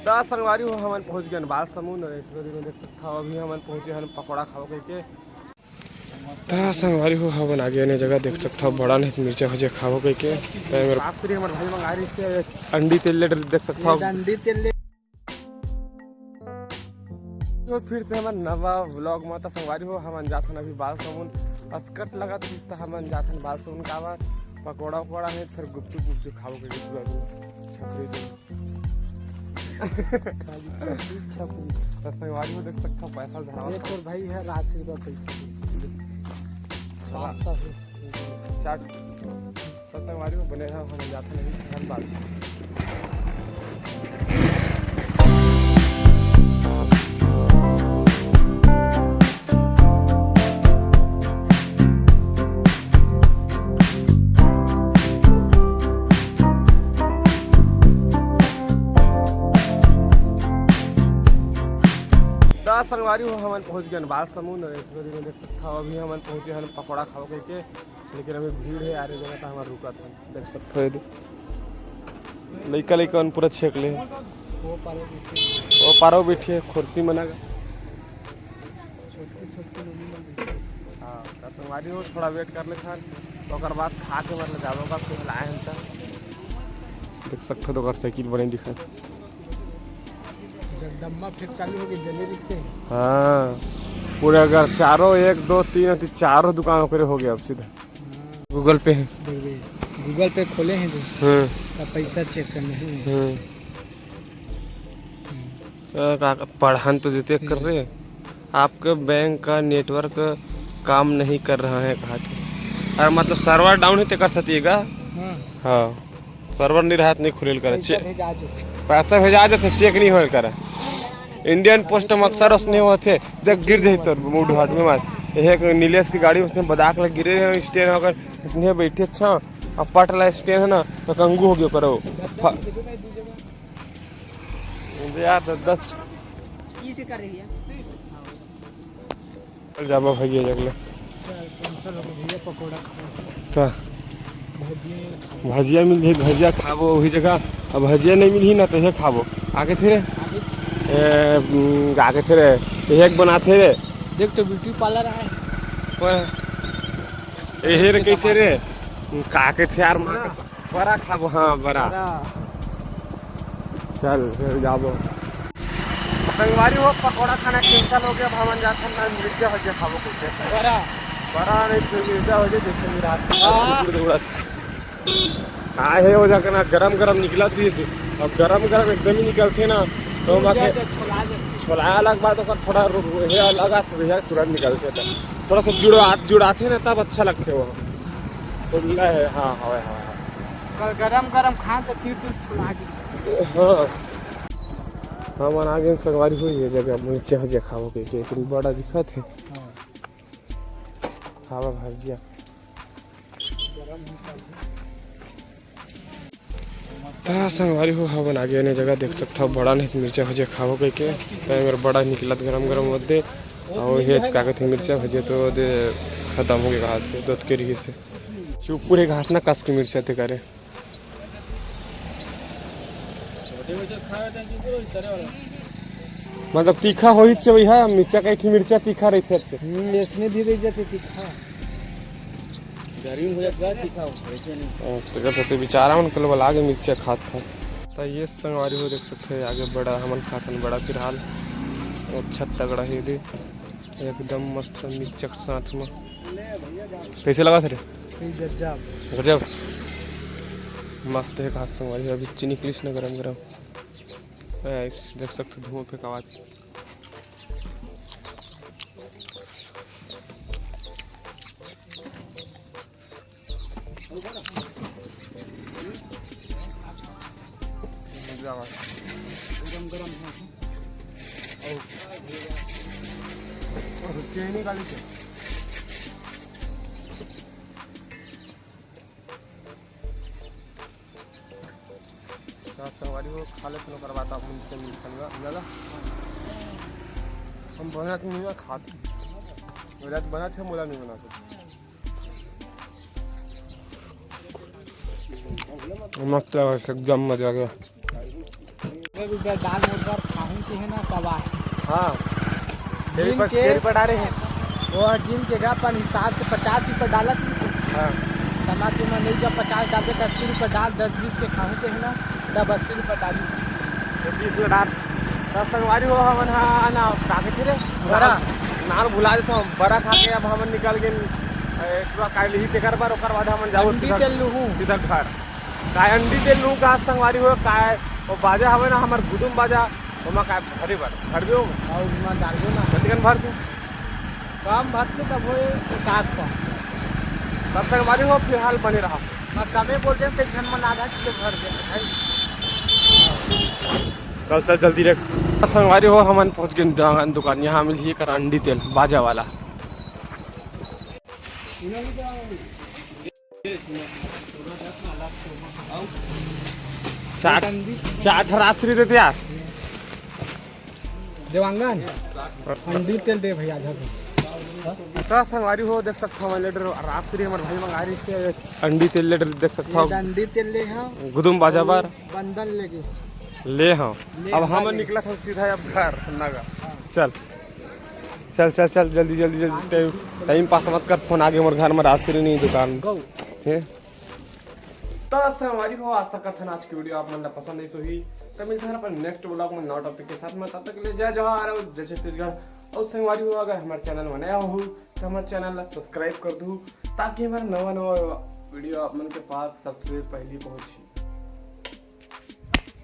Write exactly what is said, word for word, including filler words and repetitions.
त संगवारी हो, हमन पहुंच गेन बालसमुंद। अउ एतका दूर में देख सकथव, अभी हमन पहुंचे हन पकौड़ा खाबो कहिके। त संगवारी हो, हमन आगे आने जगह देख सकथव, बड़ा नहीं मिर्चा भजिया खाबो कहिके। त एमेर आखिरी हमर भाई मंगा रहिस हे अंडी तेल ले, देख सकथव। अंडी तेल ले। तो फिर से हमर नवा vlog में। त संगवारी हो, हमन जाथन अभी बालसमुंद। असकट लगत रहिस त हमन जाथन बालसमुंद खाबा। पकौड़ा वकौड़ा हे, फिर गुपचुप गुपचुप खाबो कहिके। छपरी दे। छपरी, छपरी। त संगवारी हो, देख सकथव, पैसा धरावत एक और भाई है, राशि का पैसा। पाँच सौ है। चाट। त संगवारी हो, बने रहा, हम जाते नहीं, धन्यवाद। त संगवारी हो, हमन पहुंच गेन बालसमुंद। अउ एतका दूर में देख सकथव, अभी हमन पहुंचे हन पकौड़ा खाबो कहिके, लेकिन अभी भीड़ हे यार, ये जगह त हमन रुकत हन। देख सकथव, ये दे लइका लइका मन पूरा छेक ले। वो पारो बैठे, वो पारो बैठे, खुर्सी मना का। छोटकू, छोटकू लोग मन बैठे। हाँ, त संगवारी हो, थोड़ा wait कर लेथन, ओकर बाद खा के मतलब जाबो का, फिर लाए हन त। देख सकथव, ओकर साइकिल बने दिखत। जगदम्बा फिर चालू हो गई, जले रिश्ते। हाँ, पूरे अगर चारों, एक, दो, तीन, अति चारों दुकान ओकरे हो गया अब सीधा। हाँ। Google Pay है। देख बे, Google Pay खोले हैं जो। हम्म। तब पैसा check करने हैं। हम्म। हम्म। अ, का, पढ़न तो देते कर रहे। आपके बैंक का network काम नहीं कर रहा है कहा थे। अउ मतलब server down है तेकर सती का? हाँ। हाँ। Server नहीं रहत, नहीं खुलेल करे। पैसा चे-, भेजा जो। पैसा भेजा जाथे, check नहीं होल करे। Indian Post में अक्सर उसने होथे, देख गिर जाही तोर मुंह हाथ में मार। एक नीलेश की गाड़ी उसने बदाक लग गिरे हैं, stand होकर उसने बैठे अच्छा, अब पट ला stand है ना, तो कंगू हो गयो करो। फा-, यार, दस, दस। की से कर रही है? चल जाबो भजिया जग ले। चल, cancel हो गया भैया, पकौड़ा खाओ। का? भजिया। भजिया मिल जाही, भजिया खाबो वही जगह। अब भजिया नहीं मिलही ना, तो ये खाबो। आगे थे रे? आगे। ए, उम, आगे थे रे? ये एक बनाथे रे। देख तो beauty parlour है। ओए। ये रे कैसे रे? का के थे यार, माँ कसम। बरा खाबो, हाँ, बरा। बरा। चल, फिर जाबो। संगवारी हो, पकौड़ा खाना cancel हो गया, अब हमन जाथन ना मिर्चा भजिया खाबो कुछ जैसे। बरा। बरा नहीं, फिर मिर्चा भजिया जैसे भी रात में। हाँ। हाँ, हे हो जाकर ना गरम गरम निकलत रहिस। अब गरम गरम एकदम ही निकलथे ना, तो ओमा के छोला अलग बात, ओकर थोड़ा रो-, रो-, हे अलग आ, थोड़ा तुरंत निकलथे त। थोड़ा सा जुड़ो, हाथ जुड़ाथे ना, तब अच्छा लगथे वो। खुल्ला है, हाँ, हवे, हवे, हवे। कल गरम गरम खान त तीर तीर फुला के। हाँ। हमन आ गेन संगवारी हो ये जगह, मिर्चा भजिया खाबो के, के इतनी बड़ा दिखत हे। हाँ। खाबा भजिया। त संगवारी हो, हमन आगे आने जगह देख सकथव, बड़ा नहीं मिर्चा भजिया खाबो कहिके, त एमेर बड़ा निकलत गरम गरम ओदे, अउ हे का कथे मिर्चा भजिया तो ओदे खतम हो गे कहात के, दोत के रहिस हे। चुप पूरे घास ना कस के मिर्चा ते करे। मतलब तीखा होही च भैया, मिर्चा कई ठी मिर्चा तीखा रहिथे अच्छे। हम्म, इसमें भी रह जाते तीखा। गर्मी हो जात बा, तीखा हो, वैसे नहीं। अ, त कहते बेचारा मन कल बला के मिर्चा खात खात। त ये संगवारी हो देख सकथे आगे बड़ा हमन खाथन बड़ा फिलहाल। अच्छा तगड़ा हे दे। एकदम मस्त मिर्चा के साथ में। कैसे लगा थे रे? गजब। गजब। मस्त हे खास संगवारी, अभी चीनी निकलिस ना गरम गरम। ए, देख सकथे धुआं फेंकावत। गरम गरम है। और, और चीनी डाली थे। तो संगवारी हो खा लेते हैं, ओकर बाद आप उनसे मिलते हैं, ना? हम बना के नहीं ना खाते। मेरा तो बना था, मोला नहीं बना था। मस्त लगा, एकदम मजा आ गया। रुपया दाल मोठ बर खाहूं के हे ना, तब आए। हाँ। तेरी गिन पर, के तेरी पर डाले हैं। वो गिन के गा, अपन हिसाब से पचास रुपया डालत रहिस। हाँ। तमा के मन नहीं, जब पचास डालबे त अस्सी रुपया डाल, दस बीस के खाहूं के हे ना, तब अस्सी रुपया डालिस। तो बीस ला डाल। त संगवारी हो, हमन हा ना, का कथे रे? बरा। नाम भुला देथंव, बरा खा के अब हमन निकल गेन, ए, पूरा काट लिही, तेकर बर, ओकर बाद हमन जाबो अंडी सीधा, तेल लूहूं। सीधा घर। काय अंडी तेल लूहूं का संगवारी हो, काय वो बाजा हवे ना, हमर गुदुम बाजा, ओमा काय भरे बर, भरबे ओमा? अउ ओमा डालबो ना। कतिकन भर दे? कम भर से तब होए, एक आध कम। त संगवारी हो, फिलहाल बने रहा। मैं कमे बोल दे, ते झन मन आधा किलो भर दे भाई। चल, चल, जल्दी रे। संगवारी हो, हमन पहुंच गेन दुकान, दुकान। यहाँ मिलही एकर अंडी तेल, बाजा वाला। चार, चार ठा राजश्री देते यार। देवांगन, अंडी तेल दे भैया, आधा दे। त संगवारी हो, देख सकत हव, लीटर राजश्री हमर भाई मंगा रहिस हे। अंडी तेल लीटर देख सकत हव। एक अंडी तेल ले हंव। गुदुम बाजा बर। बंदन लेगे। ले हंव। ले अब हंव, हमन ले। निकलत हन सीधा अब घर नगर। चल। चल, चल, चल, जल्दी, जल्दी, जल्दी, टाइम, टाइम पास मत कर, फोन आगे मोर घर में राजश्री नहीं दुकान। गौ। हे? त संगवारी हो, आशा करथन आज की वीडियो आप मन ला पसंद आइस होही। त मिलथन अपन नेक्स्ट व्लॉग में नवा टॉपिक के साथ में। तब तक के लिए जय जोहार और जय छत्तीसगढ़। और संगवारी हो, अगर हमर चैनल में नया हो त हमर चैनल ला सब्सक्राइब कर दू, ताकि हमर नवा नवा वीडियो आप मन के पास सबसे पहली पहुंची।